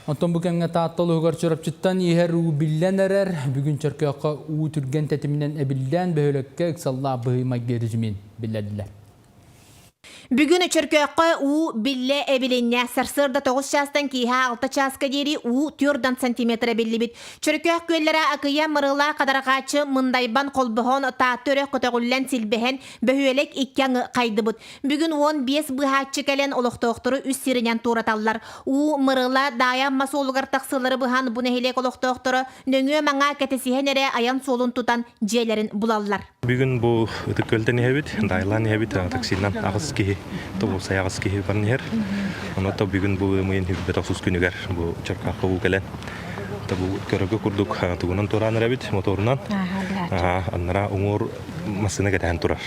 Оттон бу кэмҥэ Таатта улууһугар Чурапчыттан иһэр уу биллэн эрэр. Бүгүн Чөркөөххө уу түргэн тэтиминэн эбиллэн, бөһүөлэккэ ыксаллаах быһыы-майгы режимин биллэрдилэр. Бүгүн Чөркөөххө уу биллэ эбилиннэ. Сарсыарда 9 чаастан киэһэ 6 чааска диэри уу 4 сантиметр эбиллибит. Чөркөөх күөллэрэ Акыйа, Мырыла, Хадарҕааччы, Мындайбан, Холбоһон, Таатта үрэх көтөҕүллэн силбэһэн, бөһүөлэк икки аҥы хайдыбыт. Бүгүн 15 быыһааччы кэлэн олохтоохтору үс сиринэн туораталлар. Уу, Мырыла, Даайа Амма суолугар тахсыылары быһан бу нэһилиэк олохтоохторо нөҥүө-маҥаа кэтэсиһэн эрэ айан суолун тутан дьиэлэрин булаллар. Бүгүн бу Ытык Күөлтэн иһэбит, Дайлаан иһэбит, таксинан аҕыс киһи, тобулсай аҕыс киһи баран иһэр. Онон бүгүн бу ыам ыйын 29 күнүгэр бу Чөркаахха уу кэлэн, бу көрөргө курдук тугунан туораан эрэбит, моторунан. Аннара уҥуор массыына кэтэһэн турар.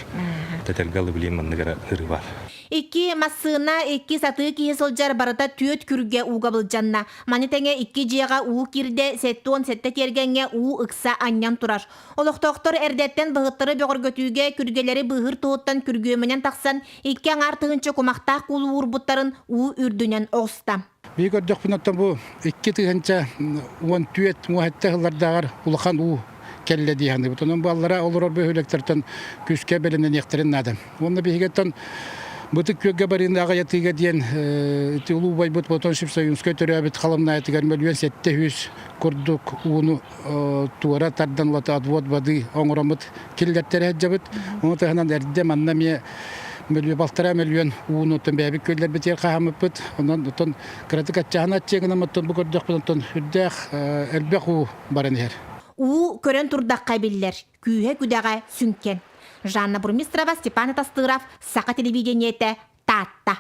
Тэтэргэ алы билиэн маннык эрэ ырыы бар. Икки массыына, икки сатыы киһи сылдьар барыта түөрт күргэ ууга былдьанна. Маны тэҥэ икки дьиэҕэ уу киирдэ, 77 тиэргэҥҥэ уу ыкса анньан турар. Олохтоохтор эрдэттэн быһыттары бөҕөргөтүүгэ күргэлэри быыһыыр туһуттан күргүөмүнэн тахсан икки аҥаар тыһыынча кумахтаах куулу уурбуттарын уу үрдүнэн оҕуста. Биһи көрдөхпүнэ оттон бу 2014 муоһатта сыллардааҕар улахан уу кэллэ дии саныыбыт. Онон бу аллара олорор бөһүөлэктэртэн күүскэ бэлэмнэниэхтэрин наада. Уонна биһиги оттон Бытык күөлгэ барыыны аҕыйатыыга диэн ити улуу убайбыт Платон Сипсоюнскай төрөөбүт халамнаайытыгар мөлүйүөн 700 курдук ууну туора тардан улата отвод воды оҥороммут киллэртэрэ сылдьабыт. Ону таһынан эрдэ манна эмиэ мөлүйүөн балтараа мөлүйүөн ууну оттон бэйэбит күөллэрбитигэр хаһааммыппыт. Онон оттон кыратык аччаһан аччыа гынан оттон бу көрдөхпүт оттон үрдээх элбэх уу баран иһэр. Уу көрөн турдахха биллэр, күүһэ-күдэҕэ сүҥкэн. Жанна Бурмистрова, Степан Атастыров, Саха телевидениетэ, Таатта.